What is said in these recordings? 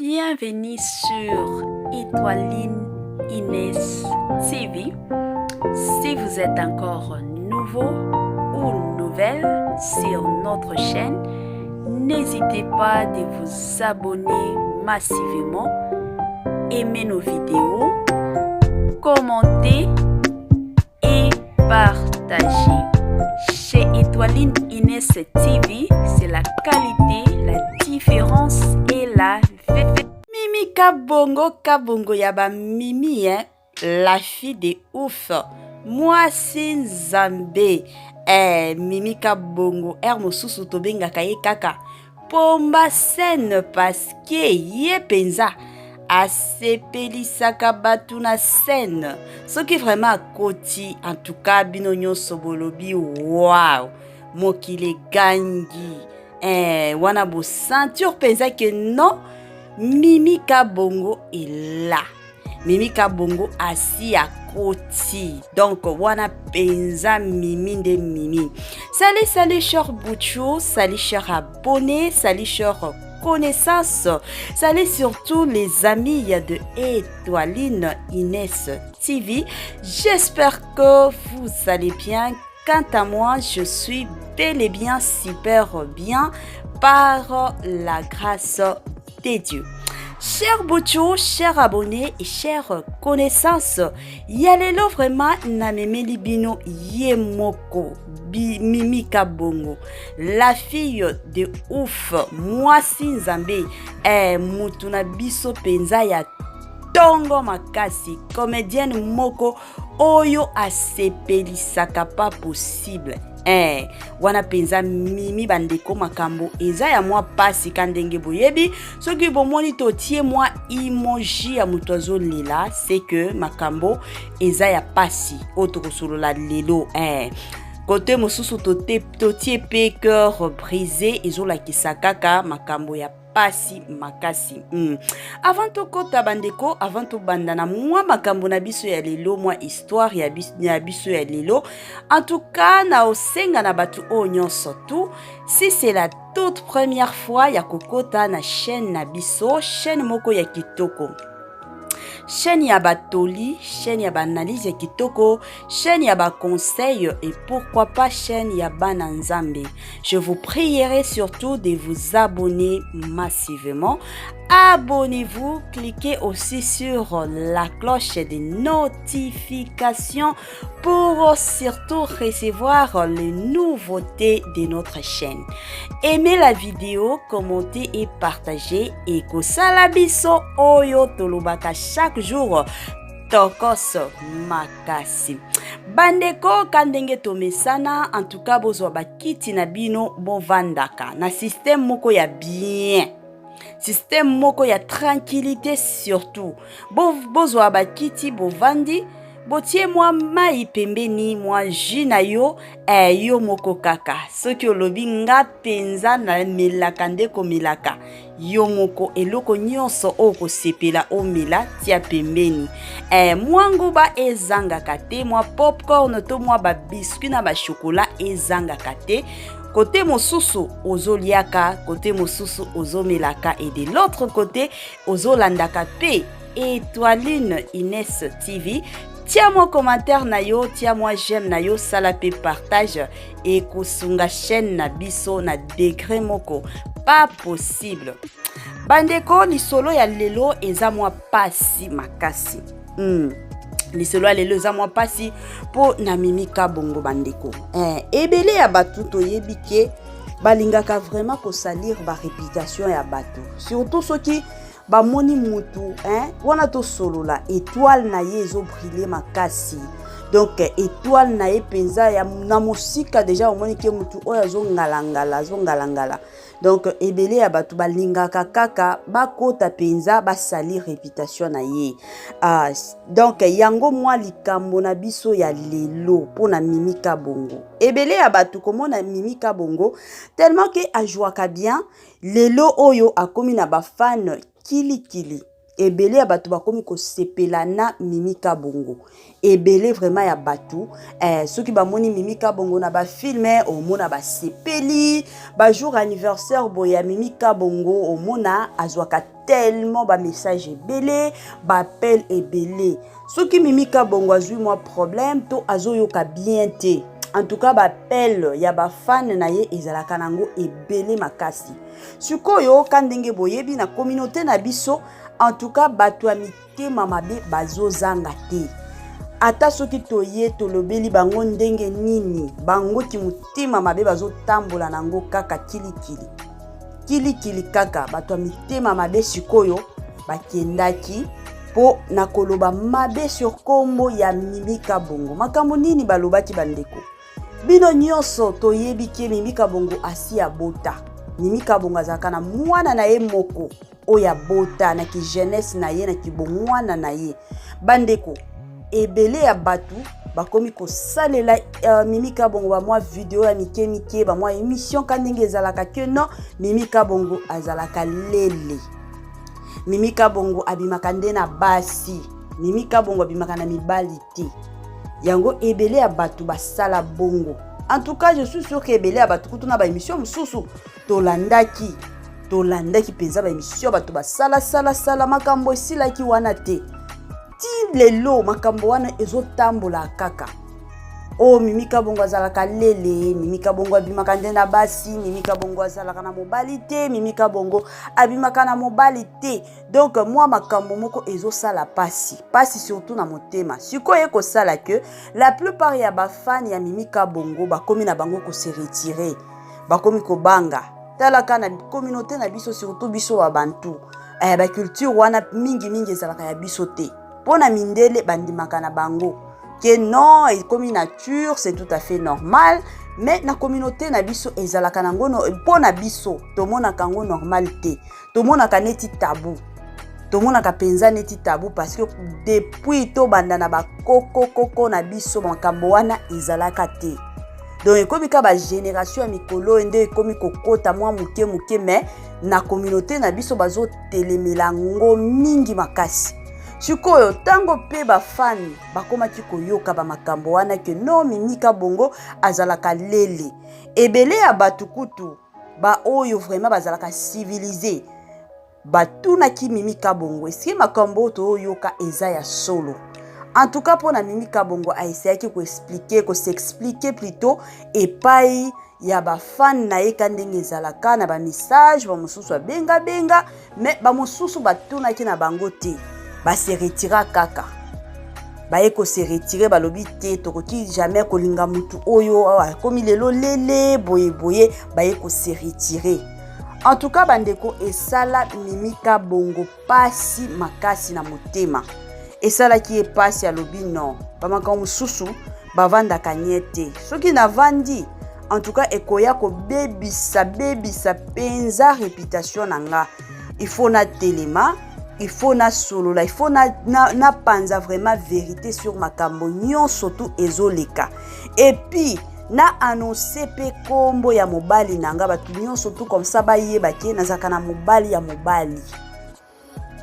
Bienvenue sur Étoiline Inès TV. Si vous êtes encore nouveau ou nouvelle sur notre chaîne, n'hésitez pas de vous abonner massivement, aimer nos vidéos, commenter et partager. Chez Étoiline Inès TV, c'est la qualité, la différence et la Mimi Kabongo Kabongo ya ba Mimi hein, la fille de ouf. Mwasi Nzambe. Eh, Mimi Kabongo, er mosusu tobengaka ye kaka Pomba scène parce que ye penza asepelisaka bato na scène soki vraiment akoti en tout cas bino nyonso bolobi wow mokili egangi eh, wana bosentir mpenza ke non mimi kabongo ela Mimi Kabongo asi akoti. Donc wana penza Mimi nde Mimi. Salut salut cher Bouchou, salut cher abonné, salut cher connaissance. Salut surtout les amis de Étoiline Inès TV. J'espère que vous allez bien. Quant à moi, je suis bel et bien super bien par la grâce de Dieu. Cher Bouchou, cher abonné et chère connaissance, ya lelo vraiment namemeli bino ye moko Mimi Kabongo, la fille de ouf, mwasi nzambe, eh, mutu na biso penza ya tongo makasi, comédienne moko oyo asepelisaka pas possible eh, wana mpenza mimi bandeko makambo eza ya mwa pasi ka ndenge boyebi soki bomoni totie mwa emoji ya moto azolela c'est que makambo eza ya pasi oyo tokosolola lelo eh. kote mosusu totie mpe cœur brisé ezolakisa kaka makambo ya pasi makasi mm. Avant tokota bandeko, avant tobanda na mwa makambo na biso ya lelo, mwa histoire ya biso ya, biso ya lelo, en tout cas na osenga na bato oyo nyonso tout, si c'est la toute première fois ya kokota na chaîne na biso, chaîne moko ya kitoko, chaîne ya batoli, chaîne ya baanalyse ya kitoko, chaîne ya baconseil et pourquoi pas chaîne ya bana nzambe, je vous prierai surtout de vous abonner massivement. Abonnez-vous, cliquez aussi sur la cloche de notification pour surtout recevoir les nouveautés de notre chaîne. Aimez la vidéo, commentez et partagez. Et kosala biso oyo tolobaka chaque jour tokos makasi. Bandeko ka ndenge tomesana, en tout cas bozwa bakiti na bino bovandaka na système moko ya bien, système moko ya tranquillité surtout. Bozwa bakiti bovandi, botie mwa mai pembeni, mwa jus na yo, eh, yo moko kaka soki olobi nga mpenza namelaka nde komelaka yo moko eloko nyonso oyo kosepela omela tia pembeni, eh, mwa nguba ezangaka te, mwa popcorn to mwa babiscuit na bashokola ezangaka te. Kote mosusu ozoliaka, kote mosusu ozomelaka, et de l'autre côté ozolandaka mpe Étoiline Inès TV. Tia mwa commentaire na yo, tia mwa j'aime na yo, sala mpe partage ekosunga chaîne na biso na degré moko pas possible. Bandeko, lisolo ya lelo eza mwa pasi makasi. Lisolo ya lelo eza mwa pasi mpo na Mimi Kabongo bandeko. Ebele ya bato toyebi ke balingaka vraiment kosalir baréputation ya bato, surtout soki bamoni mutu, hein, wana tosolola étoile na ye ezobrille makasi. Donc étoile na ye mpenza na mosika deja omoni ke mutu oyo azongalangala azongalangala. Donc ebele ya bato balingaka kaka bakota mpenza basali réputation na ye. Donc yango mwa likambo na biso ya lelo mpona Mimi Kabongo. Ebele ya bato komona Mimi Kabongo tellement ke ajwaka bien, lelo oyo akomi na bafan kilikili. Ebele ya bato bakomi kosepela na Mimi Kabongo. Ebele vraiment ya bato soki bamoni Mimi Kabongo na bafilme, omona basepeli. Bajour anniversaire boye ya Mimi Kabongo, omona azwaka tellement bamessage ebele, baappel ebele. Soki Mimi Kabongo azwi mwa problème to azoyoka bien te, en tout cas baappel ya bafan na ye ezalaka nango ebele makasi. Sikoyo, ka ndenge boyebi, na communauté na biso, en tout cas bato ya mitema mabe bazozanga te. Ata soki toye tolobeli bango ndenge nini, bango ki motema mabe bazotambola nango kaka kilikili kilikili kaka. Bato ya mitema mabe sikoyo bakendaki mpo na koloba mabe sur nkombo ya Mimi Kabongo. Makambo nini balobaki? Bandeko, bino nyonso toyebi ke Mimi Kabongo asi abota. Mimi Kabongo azalaka na mwana na ye moko oyo abota na kijeunesse na ye, na kibomwana na ye. Bandeko, ebele ya bato bakomi kosalela Mimi Kabongo bamwa video ya mike mike, bamwa émission, ka ndenge ezalaka, ke non, Mimi Kabongo azalaka lele, Mimi Kabongo abimaka nde na basi, Mimi Kabongo abimaka na mibali te. Yango ebele ya bato basala bongo. En tout cas, je suis sûr ke ebele ya bato kutu na baémission mosusu tolandaki mpenza baémission, bato basalasalasala. Makambo esilaki wana te. Ti lelo makambo wana ezotambola kaka. Oyo Mimi Kabongo azalaka lele, Mimi Kabongo abimaka nde na basi, Mimi Kabongo azalaka na mobali te, Mimi Kabongo abimaka na mobali te. Donc mwa makambo moko ezosala pasi pasi, surtout na motema. Sikoyo ekosala ke la plupart ya bafani ya Mimi Kabongo bakomi na bango kose retirer, bakomi kobanga. Talaka na communauté na biso, surtout biso babantu, baculture wana mingimingi ezalaka ya biso te. Mpo na mindele bandimaka na bango ke non, ekomi nature, c'est tout à fait normal, mais na communauté na biso ezalaka nango, mpo na biso tomonaka yango normal te. Tomonaka neti tabou, tomonaka mpenza neti tabou, parce que depuis tobanda na bakokokoko na biso, makambo wana ezalaka te. Donc ekomi kaka bagénération ya mikolo oyo nde ekomi kokota mwa moke moke, mais na communauté na biso bazotelemela yango mingi makasi. Sikoyo, ntango mpe bafani bakomaki koyoka bamakambo wana ke non, Mimi Kabongo azalaka lele, ebele ya bato kutu baoyo vraiment bazalaka civilisé batunaki Mimi Kabongo: eske makambo oyo toyoka eza ya solo? En tout cas, mpona Mimi Kabongo, aessayaki koexpliquer, kos'expliquer plutôt epai ya bafane na ye, ka ndenge ezalaka na bamessage. Bamosusu abengabenga, mais bamosusu batunaki na bango te, base retirer kaka. Baye kose retirer, balobi te, tokoki jamais kolinga mutu oyo akomi lelo lele boyeboye. Baye kose retirer. En tout cas, bandeko, esala Mimi Kabongo pasi makasi na motema, esalaki ye pasi. Alobi non, bamakambo mosusu bavandaka nye te. Soki navandi, en tout cas ekoya kobebisa bebisa mpenza réputation na nga. Il faut natelema, il faut nasolola, il faut napanza na vraiment vérité sur makambo nyonso tu ezoleka, et puis na annonce mpe nkombo ya mobali na nga, bato nyonso tu comme ça bayeba ke nazalaka na mobali ya mobali,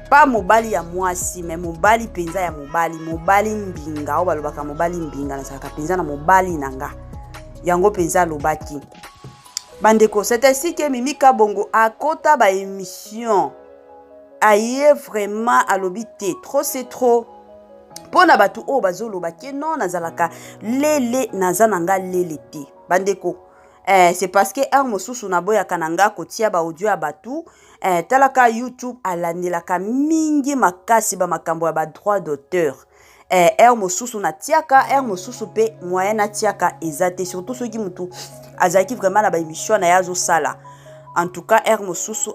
pa mobali ya mwasi, mais mobali mpenza ya mobali, mobali mbinga oyo balobaka, mobali mbinga. Nazalaka mpenza na mobali na nga. Yango mpenza alobaki. Bandeko, c'est ainsi ke Mimi Kabongo akota baémission, aye vraiment alobi te, trop c'est trop. Mpo na bato oyo bazoloba ke non, nazalaka lele, naza na nga lele te. Bandeko, c'est parce que heure mosusu naboyaka na nga kotia baaudio ya bato. Talaka, YouTube alandelaka mingi makasi bamakambo ya badroit d'auteur. Heure mosusu natiaka, heure mosusu mpe moyen natiaka eza te, surtout soki motu azalaki vraiment na baémission na ye azosala. En tout cas, heure mosusu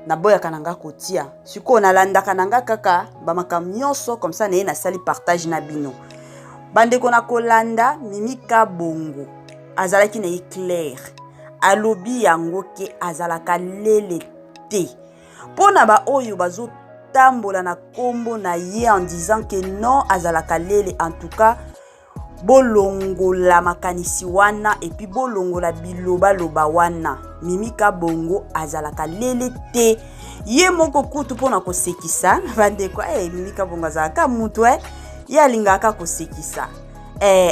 naboyaka na nga kotia. Sikoyo nalandaka na nga kaka bamakambo nyonso, comme ça naye nasali partage na bino. Bandeko, na kolanda Mimi Kabongo, azalaki na ye clair, alobi yango ke azalaka lele te. Mpo na baoyo bazotambola na nkombo na ye en disant ke non, azalaka lele, en tout cas bolongola makanisi wana, et puis bolongola bilobaloba wana. Mimi Kabongo azalaka lele te. Ye moko kutu mpo na kosekisa bandeko. Mimi Kabongo azalaka mutu ye alingaka kosekisa.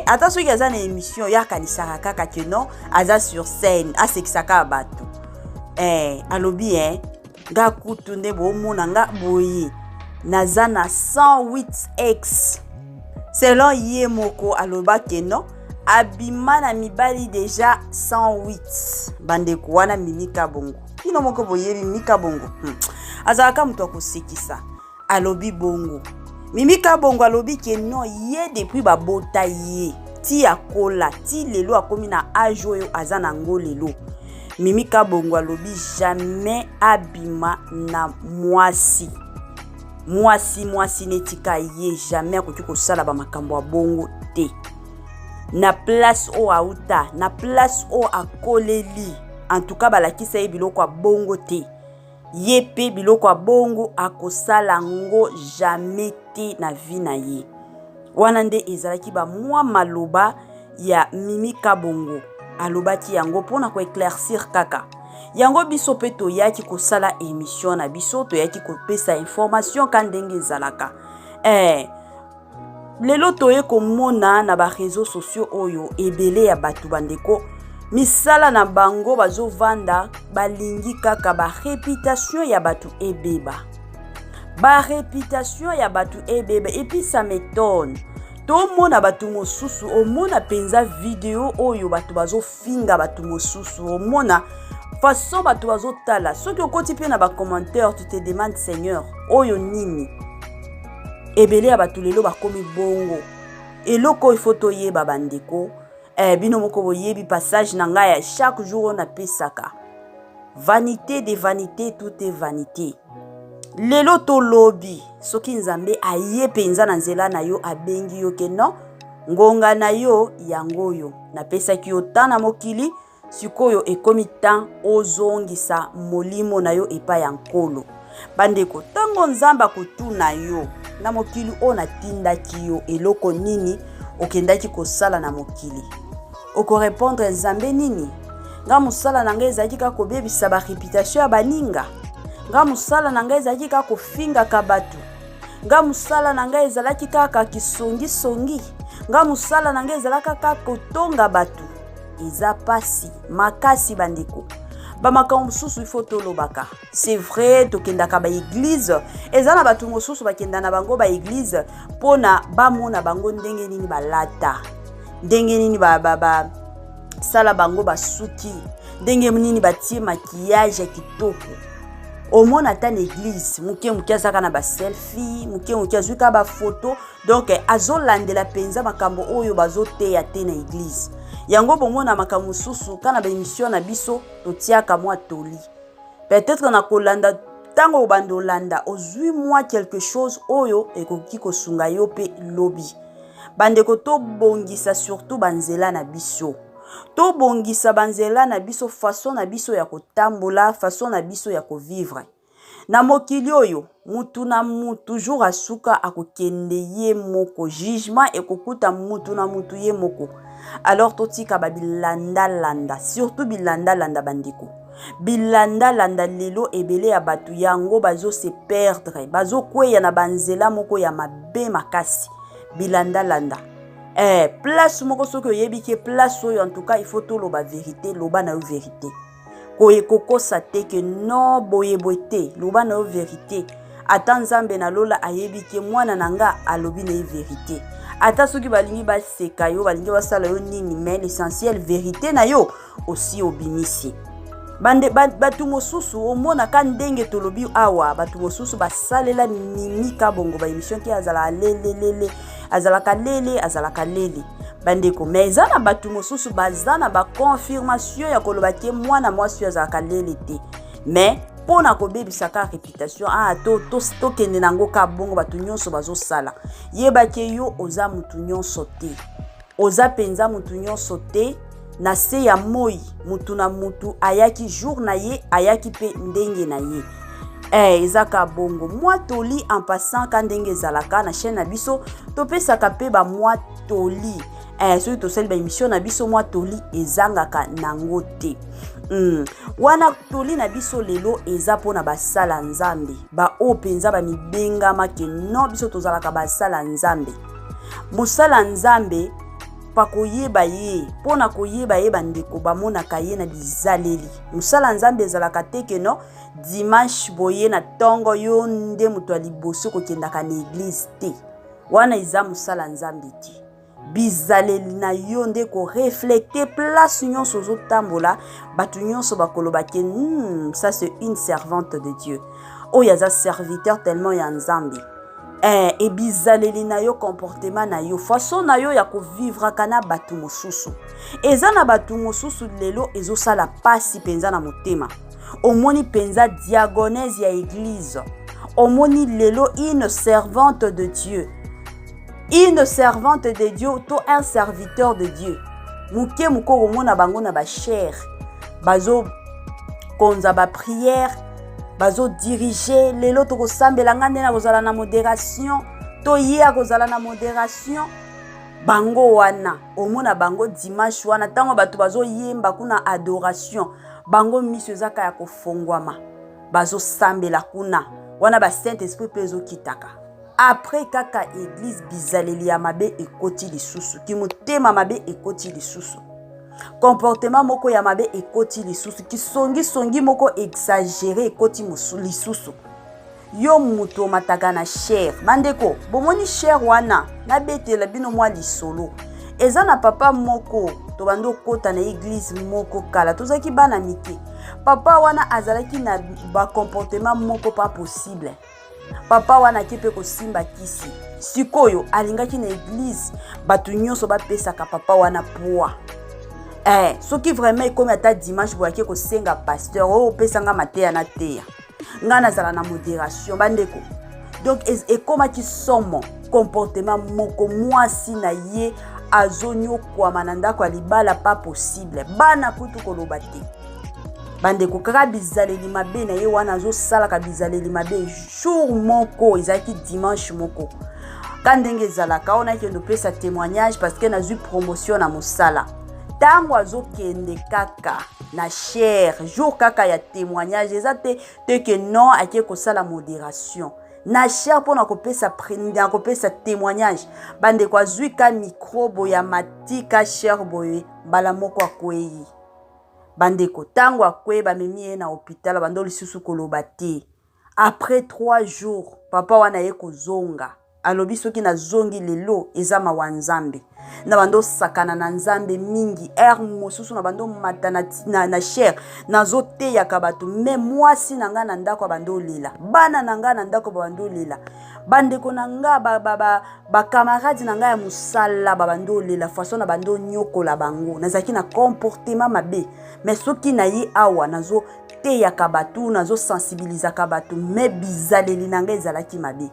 Ata soki aza na émission, ye akanisaka kaka ke non, aza sur scène, asekisaka bato. Alobi nga kutu nde bomona nga boye, naza na 108 ex. Selon ye moko, aloba ke non, abima na mibali déjà 108. Bandeko, wana Mimi Kabongo. Bino moko boyebi Mimi Kabongo. Azalaka moto akosekisa. Alobi bongo, Mimi Kabongo alobi ke non, ye depuis babota ye ti akola, ti lelo akomi na âge oyo aza nango lelo, Mimi Kabongo alobi jamais abima na mwasi, mwasi, mwasi neti ka ye. Jamais akoki kosala bamakambo ya bongo te. Na place oyo auta, na place oyo akoleli, en tout cas balakisa ye biloko ya bongo te. Ye mpe biloko ya bongo akosala yango jamais te na vie na ye. Wana nde ezalaki bamwa maloba ya Mimi Kabongo. Alobaki yango mpona koéclaircir kaka yango. Biso mpe toyaki kosala émission na biso, toyaki kopesa information ka ndenge ezalaka. Lelo toye komona na baréseaux sociaux oyo ebele ya bato, bandeko, misala na bango bazovanda, balingi kaka baréputation ya bato ebeba, baréputation ya bato ebeba. Et puis ça m'étonne, tomona bato mosusu, omona mpenza video oyo bato bazofinga bato mosusu, omona façon bato bazotala. Soki okoti mpe na bacommentaire, tu te demandes: Seigneur, oyo nini? Ebele ya bato lelo bakomi bongo. Eloko oyo ifo toyeba, bandeko, bino moko boyebi passage na ngai ya chaque jour oyo napesaka: vanité de vanité, tout est vanité. Lelo tolobi, soki Nzambe aye mpenza na nzela na yo, abengi yo ke non, ngonga na yo yango oyo napesaki yo temps na mokili, sikoyo ekomi temps ozongisa molimo na yo epai ya Nkolo. Bandeko, ntango Nzambe akotuna yo: na mokili oyo natindaki yo, eloko nini okendaki kosala na mokili? Okorépondre Nzambe nini? Nga mosala na ngai ezalaki kaka kobebisa baréputation ya baninga. Nga mosala na ngai ezalaki kaka kofingaka bato. Nga mosala na ngai ezalaki kaka kisongisongi. Nga mosala na ngai ezalaka kaka kotonga bato. Eza pasi makasi, bandeko. Bamakambo mosusu ifo tolobaka. C'est vrai, tokendaka baéglise, eza na bato mosusu bakenda na bango baéglise mpona bamona bango ndenge nini balata, ndenge nini basala bango basuki, ndenge nini batie maquillage ya kitoko. Omona ata na église, moke moke azaka na baselfie, moke moke azwi kaka bafoto. Donc azolandela mpenza makambo oyo bazoteya te na église yango. Bomona makambo mosusu kaka na baémission na biso, totiaka mwa toli. Peut-être na kolanda, ntango obanda olanda, ozwi mwa quelque chose oyo ekoki kosunga yo mpe lobi. Bandeko, tobongisa surtout banzela na biso, tobongisa banzela na biso, façon na biso ya kotambola, façon na biso ya kovivre na mokili oyo. Mutu na mutu, jour asuka, akokende ye moko. Jugement ekokuta mutu na mutu ye moko. Alors totika babilandalanda, surtout bilandalanda. Bandeko, bilandalanda lelo ebele ya bato yango bazose perdre, bazokweya na banzela moko ya mabe makasi. Bilandalanda, place moko soki oyebi ke place oyo, en tout cas il faut toloba vérité, loba na yo vérité. Kokosa te ke non, boye boye te. Loba na yo vérité. Ata Nzambe na lola ayebi ke mwana na nga alobi na ye vérité. Ata soki balingi baseka yo, balingi basala yo nini, mais l'essentiel, vérité na yo osi obimisi. Bande bato mosusu omonaka ndenge tolobi awa, bato mosusu basalela Mimi Kabongo baémission ke azalaka lelelele, azalaka lele, azalaka lele. Bandeko, mais eza na bato mosusu baza na baconfirmation ya koloba ke mwana mwasi oyo azalaka lele te. Mais mpo na kobebisa ka réputation, tokende to nango ka bongo. Bato nyonso bazosala. Yebake yo oza motu nyonso te, oza mpenza motu nyonso te na se ya moi. Mutu na mutu ayaki jour na ye, ayaki mpe ndenge na ye. Eza ka bongo. Mwa toli en passant, ka ndenge ezalaka na chaîne na biso, topesaka mpe bamwa toli. Soki tosali baémission na biso, mwa toli ezangaka nango te. Wana toli na biso lelo eza mpona basala Nzambe, baoyo mpenza bamibengama ke non, biso tozalaka basala Nzambe. Mosala Nzambe, pa koyeba ye, mpo na koyeba ye, bandeko, bamonaka ye na bizaleli. Mosala Nzambe ezalaka te ke non, dimanche boye na ntongo yo nde moto ya liboso kokendaka na église te. Wana eza mosala Nzambe te. Bizaleli na yo nde korefléter place nyonso ozotambola. Bato nyonso bakoloba ke ça, c'est une servante de Dieu, oyo aza serviteur tellement ya Nzambe. Ebizaleli na yo, comportement na yo, façon na yo ya kovivraka na bato mosusu. Eza na bato mosusu lelo ezosala pasi mpenza na motema. Omoni mpenza diaconesse ya église, omoni lelo une servante de Dieu, une servante de Dieu to un serviteur de Dieu, moke moke okomona bango na bachaire, bazokonza baprière, bazodirige. Lelo tokosambela, nga nde na kozala na modération, to ye akozala na modération. Bango wana, omona bango dimanche wana, ntango bato bazoyemba kuna adoration, bango miso ezaka ya kofongwama, bazosambela kuna wana, basaint esprit mpe ezokitaka. Après kaka église, bizaleli ya mabe ekoti lisusu, kimotema mabe ekoti lisusu, comportement moko ya mabe ekoti lisusu, kisongisongi moko exagéré ekoti lisusu. Yo moto omataka na chaire, bandeko, bomoni chaire wana, nabetela bino mwa lisolo. Eza na papa moko, tobandi okota na église moko kala, tozalaki bana mike. Papa wana azalaki na bacomportement moko pas possible. Papa wana ake mpe kosimba kisi. Sikoyo alingaki na église bato nyonso bapesaka papa wana poids. Soki vraiment ekomi ata dimanche boye, ake kosenga pasteur oyo: "Opesanga mateya na teya, ngai nazala na modération." Bandeko, donc ekomaki somo, comportement moko. Mwasi na ye azonyokwama na ndako ya libala, pas possible. Bana kutu koloba te. Bandeko, kaka bizaleli mabe na ye wana, azosalaka bizaleli mabe. Jour moko, ezalaki dimanche moko, ka ndenge ezalaka oyo, nakende opesa témoignage parce que nazwi promotion na mosala. Ntango azokende kaka na chaire, jour kaka ya témoignage, eza te te ke non, ake kosala modération na chaire mpona kopesa témoignage. Bandeko, azwi ka micro boye, amati ka chaire boye, mbala moko akwei. Bandeko, ntango akwei, bamemi ye na hôpital. Bando lisusu koloba te. Après 3 jours, papa wana ye kozonga, alobi: "Soki nazongi lelo, eza mawa Nzambe. Na bando osakana na Nzambe mingi. Heure mosusu na bando mata na chaire, nazoteyaka bato, mais mwasi na ngai na ndako abandi olela, bana na ngai na ndako babandi olela, bandeko na ngai, bacamarade na ngai ya mosala babandi olela, façon na bandi onyokola bango. Nazalaki na comportement mabe, mais soki na ye awa, nazoteyaka bato, nazosensibilizaka bato, mais bizaleli na ngai ezalaki mabe."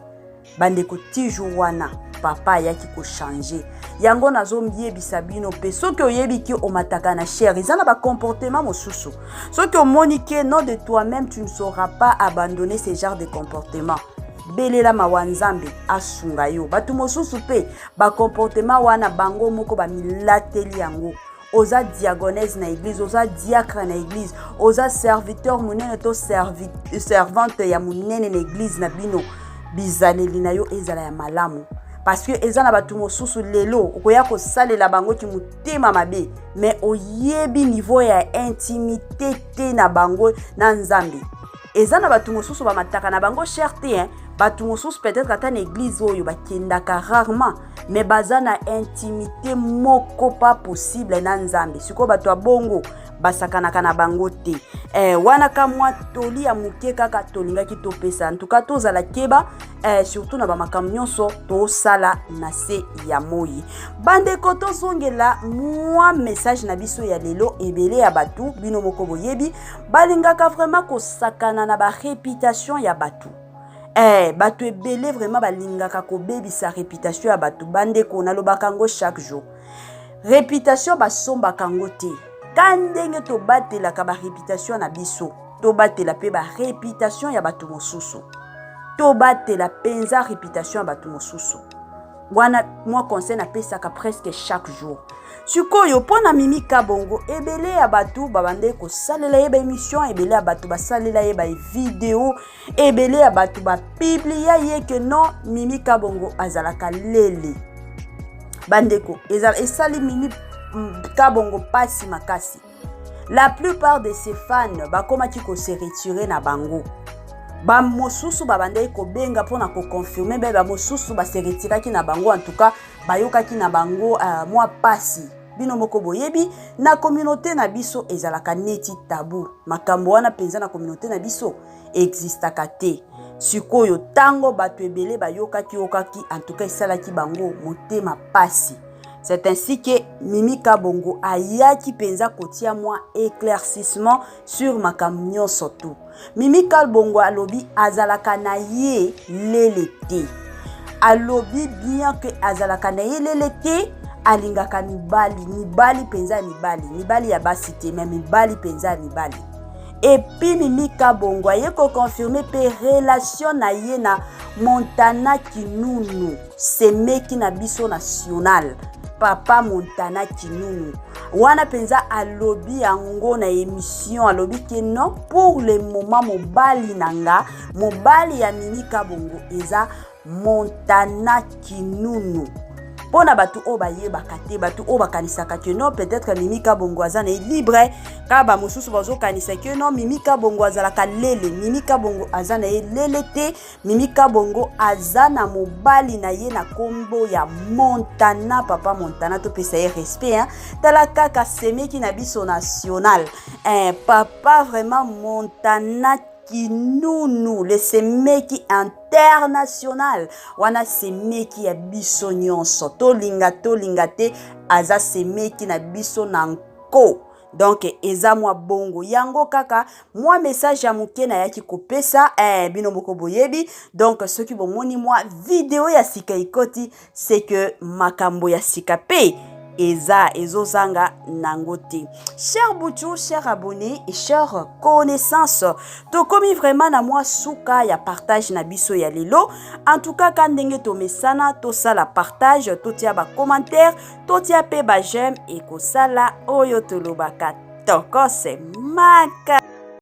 Bandeko, ti jour wana papa ayaki kochanger. Yango nazoyebisa bino mpe, soki oyebi ke omataka na chaire, eza na bacomportement mosusu, soki omoni ke non, de toi-même tu ne sauras pas abandonner ce genre de comportement, belela mawa Nzambe asunga yo. Bato mosusu mpe, bacomportement wana, bango moko bamilateli yango. Oza diaconesse na église, oza diacre na église, oza serviteur monene to servante ya monene na église na bino, bizaleli na yo ezala ya malamu, parce que eza na bato mosusu lelo okoya kosalela bango ki motema mabe, mais oyebi niveau ya intimité te na bango na Nzambe. Eza na bato mosusu bamataka na bango chaire te, hein? Bato mosusu peut-être ata na église oyo bakendaka rarement, mais baza na intimité moko pas possible na Nzambe. Sikoyo bato ya bongo basakanaka na bango te. Wana ka mwa toli ya moke kaka tolingaki topesa. Ntuka tozala keba, surtout na bamakambo nyonso tosala na se ya moi. Bandeko, tozongela mwa message na biso ya lelo. Ebele ya bato, bino moko boyebi, balingaka vraiment kosakana na baréputation ya bato. Bato ebele vraiment balingaka kobebisa réputation ya bato. Bandeko, nalobaka yango chaque jour, réputation basombaka yango te. Ka ndenge tobatelaka baréputation na biso, tobatela mpe baréputation ya bato mosusu. Tobatela mpenza réputation ya bato mosusu. Wana mwa conseil napesaka presque chaque jour. Sikoyo mpo na Mimi Kabongo, ebele ya bato babandaki kosalela ye baémission, ebele ya bato basalela ye bavideo, ebele ya bato bapublia ye ke non, Mimi Kabongo azalaka lele. Bandeko, esali Mimi Kabongo mpasi makasi. La plupart de ses fans bakomaki kose retirer na bango. Bamosusu babandaki kobenga mpona koconfirmer, be bamosusu base retiraki na bango. En tout cas, bayokaki na bango mwa pasi. Bino moko boyebi, na communauté na biso ezalaka neti tabu. Makambo wana mpenza na communauté na biso existaka te. Sikoyo ntango bato ebele bayokaki yokaki, en tout cas esalaki bango motema pasi. C'est ainsi que Mimi Kabongo ayaki mpenza kotia mwa éclaircissement sur makambo nyonso tu. Mimi Kabongo alobi azalaka na ye lele te. Alobi bien ke azalaka na ye lele te, alingaka mibali, mibali mpenza ya mibali, mibali ya basi te, mais mibali mpenza ya mibali. Et puis Mimi Kabongo aye koconfirmer mpe relation na ye na Montana Kinunu, semeki na biso national, papa Montana Kinunu. Wana mpenza alobi yango na émission, alobi ke non, pour le moment mobali na nga, mobali ya Mimi Kabongo eza Montana Kinunu. Mpo na bato oyo bayebaka te, bato oyo bakanisaka ke non, peut-être Mimi Kabongo aza na ye libre, kaka bamosusu bazokanisa ke non, Mimi Kabongo azalaka lele. Mimi Kabongo aza na ye lele te. Mimi Kabongo aza na mobali na ye na nkombo ya Montana, papa Montana. Topesa ye respect, hein? Tala kaka semeki na biso national, eh, papa vraiment Montana Kinunu, le semeki international. Wana semeki ya biso nyonso, tolinga tolinga te, aza semeki na biso na nko. Donc eza mwa bongo yango, kaka mwa message ya moke nayaki kopesa, bino moko boyebi. Donc soki bomoni mwa video ya sika ekoti, c'est que makambo ya sika mpe eza ezozanga nango te. Cher butu, cher abonné et cher connaissance, tokomi vraiment na mwa suka ya partage na biso ya lelo. En tout cas, ka ndenge tomesana, tosala partage, totia bacommentaire, totia mpe baj'aime, ekosala oyo tolobaka tokose maka.